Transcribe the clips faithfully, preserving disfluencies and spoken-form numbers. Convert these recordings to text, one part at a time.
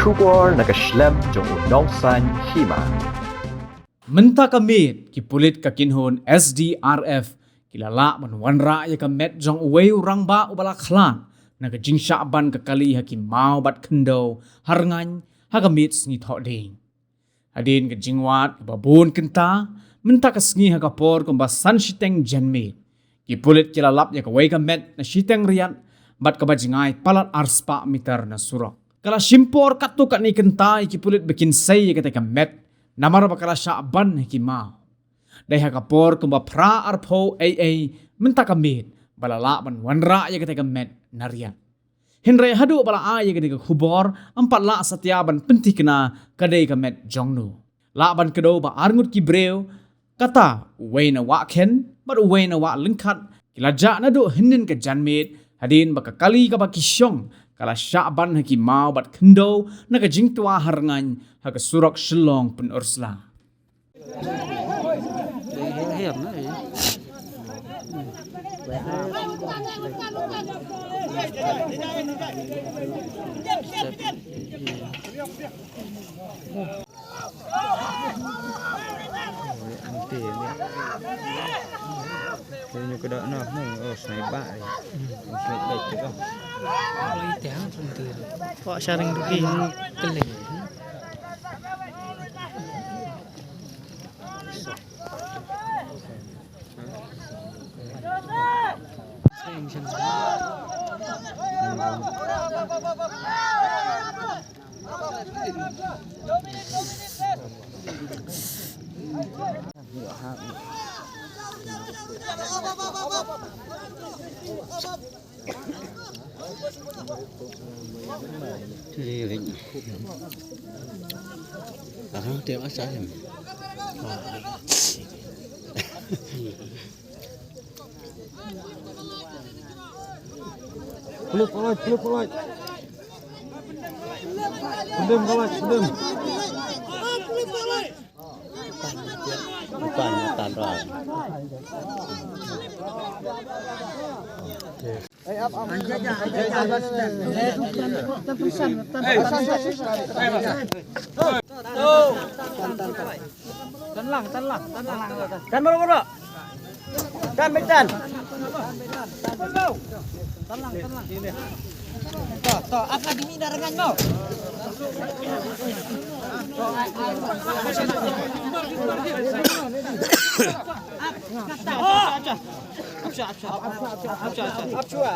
Khubor na ka shlem jong u nongsaiñ hima. Mynta ka miet ki pulit ka kynhun S D R F ki la lah ban wanrah ïa ka met jong uwei u rangbah uba la khlad na ka jingshah ban ka kali ha ki maw bad khyndew ha Rngaiñ ha ka miet sngi Thohdieng. Hadien ka jingwad kaba bun kynta, mynta ka sngi ha ka por kumba san shiteng janmiet, ki pulit ki la lap ïa kawei ka met na shiteng riat bad kaba jngai palat arspah mitar na surok. Ka la shim por katto katne kynta ïa ki pulit ba kin sei ïa katei ka met namar ba ka la shah ban ha ki maw. Dei ha ka por kumba phra arphew ei ei mynta ka miet ba la lah ban wanrah ïa katei ka met na riat. Hynrei haduh ba la ai ïa kane ka khubor, ym pat lah satia ban pynthikna ka dei ka met jong no. Lah ban kdew ba arngut ki briew, kata uwei na Wah Khen bad uwei na Wah Lyngkhat, ki la jah naduh hynnin ka janmiet hadien ba ka kali kaba ki shong ka la shah ban ha ki maw bad khyndew na ka jingtwa ha Rngaiñ ha ka surok Shillong Pynursla. Ante ni. Ni ko dah noh ni, oh, sniper ni. Sniper tu. Wah, sharing dulu. Keling. Peluk, peluk, peluk, peluk. Pendem, peluk, pendem. Depan, depan, depan. Tan lang, tan lang, tan lang. Tan baru, baru. Tan, baik, tan. Tan lang, tan lang. To, to, apa dimi dah rengan mau? Apsha, apsha, apsha.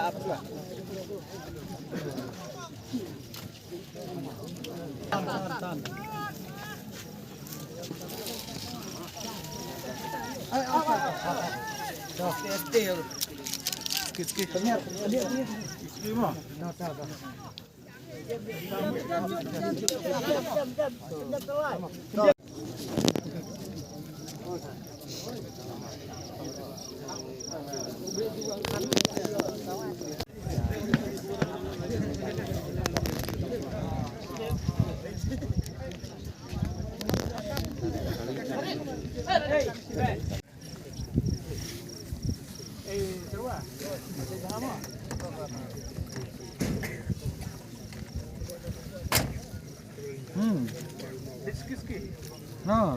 Hmm. No.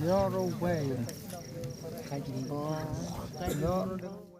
Yo, Ruben. Yo, Ruben.